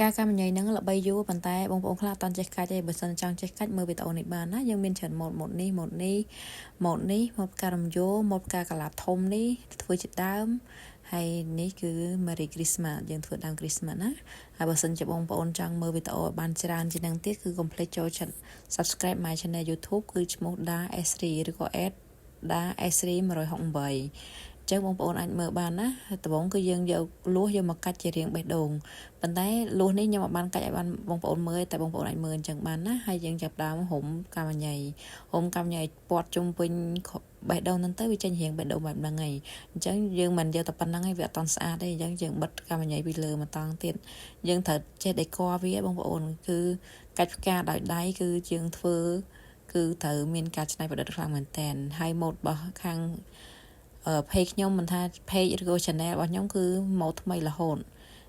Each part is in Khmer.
ផ្កាកាមញីហ្នឹងល្បីយូរប៉ុន្តែបងប្អូនខ្លះអត់ទាន់ចេះកាច់ទេបើសិនចង់ចេះកាច់មើលវីដេអូនេះបានណាយើងមានច្រើនម៉ូតម៉ូតនេះម៉ូតនេះម៉ូតនេះម៉ូតផ្ការំយោម៉ូតផ្កាកលាបធំនេះធ្វើជាដើមហើយនេះគឺ Merry Christmas យើងធ្វើដើម Christmas ណាហើយបើសិនជាបងប្អូនចង់មើលវីដេអូឲ្យបានច្រើនជាងនឹងទៀតគឺកុំភ្លេចចូល Subscribe my channel YouTube គឺឈ្មោះ Da S3 ឬក៏ @Da S3 168ចឹងបងប្អូនអាចមើលបានណាដំបូងគឺយើងយកលួសយកមកកាច់ជារាងបេះដូងប៉ុន្តែលួសនេះខ្ញុំអត់បានកាច់ឲ្យបានបងប្អូនមើលតែបងប្អូនអាចមើលអញ្ចឹងបានណាហើយយើងចាប់ដើមរុំកាមញ៉ៃរុំកាមញ៉ៃពាត់ជុំវិញបេះដូងហ្នឹងទៅវាចេញរាងបេះដូងបែបហ្នឹងហើយអញ្ចឹងយើងមិនយកតែប៉ុណ្្នឹងឯងវាអត់តន់ស្អាតទេអញ្ចឹងយើងបិទកាមញ៉ៃពីលើមកតង់ទៀតយើងត្រូវចេះដេកវាបងប្អូនគឺកាច់ផ្កាដោយដៃគឺយើងធ្វើគឺត្រូវមានការច្នៃប្រឌិតខ្លាំងមែនតើហើយម៉ូតរបស់ខាង page ខ្ញុំមិនថា page ឬក៏ channel របស់ខ្ញុំគឺម៉ូតថ្មីរហូត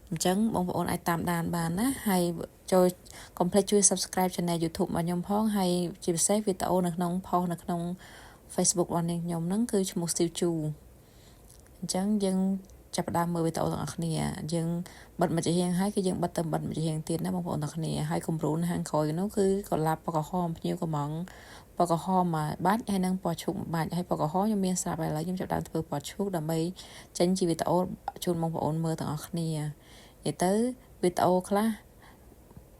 អញ្ចឹងបងប្អូនអាចតាមដានបានណាហើយចូលកុំភ្លេចជួយ subscribe channel YouTube របស់ខ្ញុំផងហើយជាពិសេសវីដេអូនៅក្នុង post នៅក្នុង Facebook របស់នាងខ្ញុំហ្នឹងគឺឈ្មោះ Steve Chu អញ្ចឹងយើងចាប់ផ្ដើមមើលវីដេអូទាំងអស់គ្នាយើងបិទមួយចំហៀងហើយគឺយើងបិទទៅបិទមួយចំហៀងទៀតណាបងប្អូនទាំងគ្នាហើយគំរូនៅខាងក្រោយនោះគឺកលាបពណ៌ក្រហមភ្ញៀវកំងពណ៌ក្រហមមួយបាច់ហើយនិងពណ៌ឈូកមួយបាច់ហើយពណ៌ក្រហមខ្ញុំមានស្រាប់ហើយឥឡូវខ្ញុំចាប់ដើមធ្វើពណ៌ឈូកដើម្បីចេញជាវីដេអូជូនបងប្អូនមើលទាំងអស់គ្នានិយាយទៅវីដេអូខ្លះ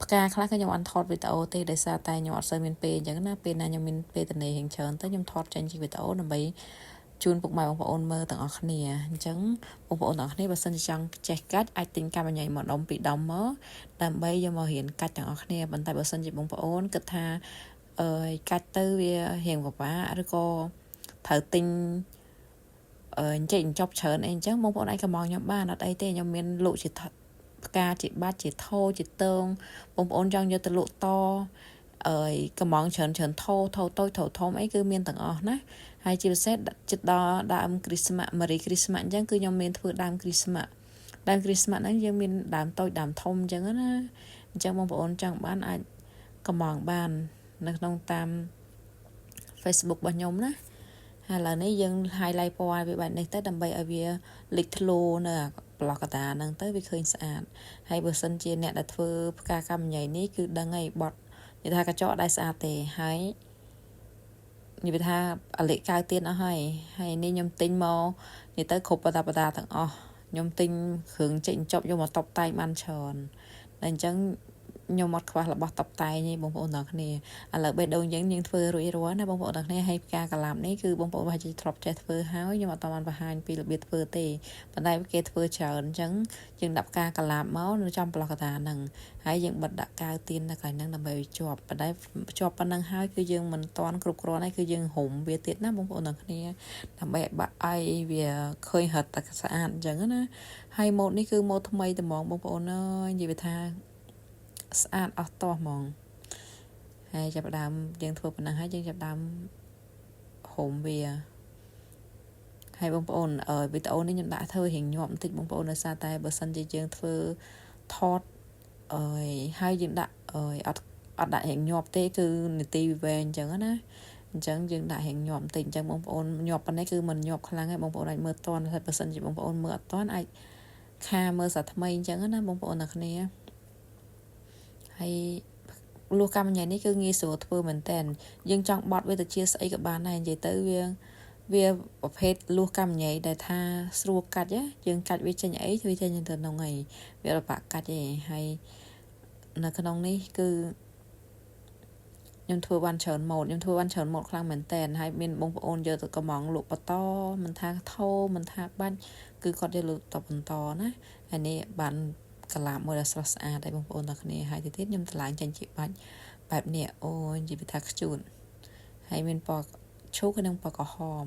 ផ្កាខ្លះក៏ខ្ញុំអត់ថតវីដេអូទេដោយសារតែខ្ញុំអត់សូវមានពេលអញ្ចឹងណាពេលណាខ្ញុំមានពេលតនេរៀងច្រើនទៅខ្ញុំថតចេញជាវីដេអូដើម្បីជូនពុកម៉ែបងប្អូនមើលទាំងអស់គ្នាអញ្ចឹងបងប្អូនទាំងអស់គ្នាបើសិនជាចង់ចេះកាច់អាចទិញកាំញ៉ៃមួយដុំពីរដុំមកដើម្បីយកមករៀនកាច់ទាំងអស់គ្នាប៉ុន្តែបើសិនជាបងប្អូនគិតថាអឺកាច់ទៅវារៀងពិបាកឬក៏ត្រូវទិញអឺអញ្ចេះចប់ច្រើនអីអញ្ចឹងបងប្អូនអាចកំងខ្ញុំបានអត់អីទេខ្ញុំមានលក់ជាផ្កាជាបាច់ជាថោជាតងបងប្អូនចង់យកទៅលក់តអើយកំងច្រើនច្រើនថោថោតូចថោធំអីគឺមានទាំងអស់ណាហើយជាពិសេសចិត្តដល់ដើម Christmas Merry Christmas អញ្ចឹងគឺខ្ញុំមានធ្វើដើម Christmas ដើម Christmas ហ្នឹងយើងមានដើមតូចដើមធំអញ្ចឹងណាអញ្ចឹងបងប្អូនចង់បានអាចកំងបាននៅក្នុងតាម Facebook របស់ខ្ញុំណាហើយឥឡូវនេះយើង highlight ពណ៌វាបែបនេះទៅដើម្បីឲ្យវាលេចធ្លោនៅប្លុកកតាហ្នឹងទៅវាឃើញស្អាតហើយបើសិនជាអ្នកដែលធ្វើផ្កាកម្មញ៉ៃនេះគឺដឹងហើយបត់និយាយថាកញ្ចក់ដែរស្អាតទេហើយនិយាយថាអលិកៅទៀនអស់ហើយហើយនេះខ្ញុំទិញមកនិយាយទៅគ្រប់បដាបដាទាំងអស់ខ្ញុំទិញគ្រឿងចេញចប់យកមកតបតែងបានច្រើនតែអញ្ចឹងខ្ញុំអត់ខ្វះរបស់តបតែងទេបងប្អូនទាំងគ្នាឥឡូវបេះដូងយើងយើងធ្វើរួចរាល់ណាបងប្អូនទាំងគ្នាហើយផ្កាកឡាបនេះគឺបងប្អូនប្រហែលជាធ្លាប់ចេះធ្វើហើយខ្ញុំអត់បានបង្ហាញពីរបៀបធ្វើទេប៉ុន្តែគេធ្វើច្រើនអញ្ចឹងយើងដាក់ផ្កាកឡាបមកនៅចំប្លោះកតាហ្នឹងហើយយើងបិទដាក់កាវទៀននៅកន្លែងហ្នឹងដើម្បីឲ្យជាប់ប៉ុន្តែជាប់ប៉ុណ្ណឹងហើយគឺយើងមិនតាន់គ្រប់គ្រាន់ហើយគឺយើងរុំវាទៀតណាបងប្អូនទាំងគ្នាដើម្បីឲ្យបាក់ឲ្យវាឃើញរត់តែស្អាតអញ្ចឹងណាហើយម៉ូតនេះគឺម៉ូតថ្មីត្មងបងប្អូនអើយនិយាយថាស្អាតអស់តោះហ្មងហើយចាប់ដើមយើងធ្វើប៉ុណ្ណឹងហើយយើងចាប់ដើមហូមវាហើយបងប្អូនវីដេអូនេះខ្ញុំដាក់ធ្វើរៀងញាប់បន្តិចបងប្អូនដោយសារតែបើសិនជាយើងធ្វើថតអើយហើយយើងដាក់អើយអត់អត់ដាក់រៀងញាប់ទេគឺនាទីវាវែងអញ្ចឹងណាអញ្ចឹងយើងដាក់រៀងញាប់បន្តិចអញ្ចឹងបងប្អូនញាប់ប៉ុណ្ណេះគឺមិនញាប់ខ្លាំងទេបងប្អូនអាចមើលតន់តែបើសិនជាបងប្អូនមើលអត់តន់អាចខាមើលសាថ្មីអញ្ចឹងណាបងប្អូនទាំងគ្នាហើយលួសកម្មញ៉ៃនេះគឺងាយស្រួលធ្វើមែនតើយើងចង់បត់វាទៅជាស្អីក៏បានដែរនិយាយទៅវាវាប្រភេទលួសកម្មញ៉ៃដែលថាស្រួលកាច់យើងកាច់វាចេញអីវាចេញទៅក្នុងអីវាអត់បាក់កាច់ទេហើយនៅក្នុងនេះគឺខ្ញុំធ្វើបានច្រើនម៉ូតខ្ញុំធ្វើបានច្រើនម៉ូតខ្លាំងមែនតើហើយមានបងប្អូនយកទៅកំងលក់បន្តមិនថាថោមិនថាបាច់គឺគាត់យកលក់តបន្តណាហើយនេះបានកលាបមួយដ៏ស្រស់ស្អាតហើយបងប្អូនទាំងគ្នាហើយទៅទៀតខ្ញុំតម្លើងចេញជាបាច់បែបនេះអូយនិយាយថាខ្ជូតហើយមានពណ៌ឈូកនិងពណ៌ក្រហម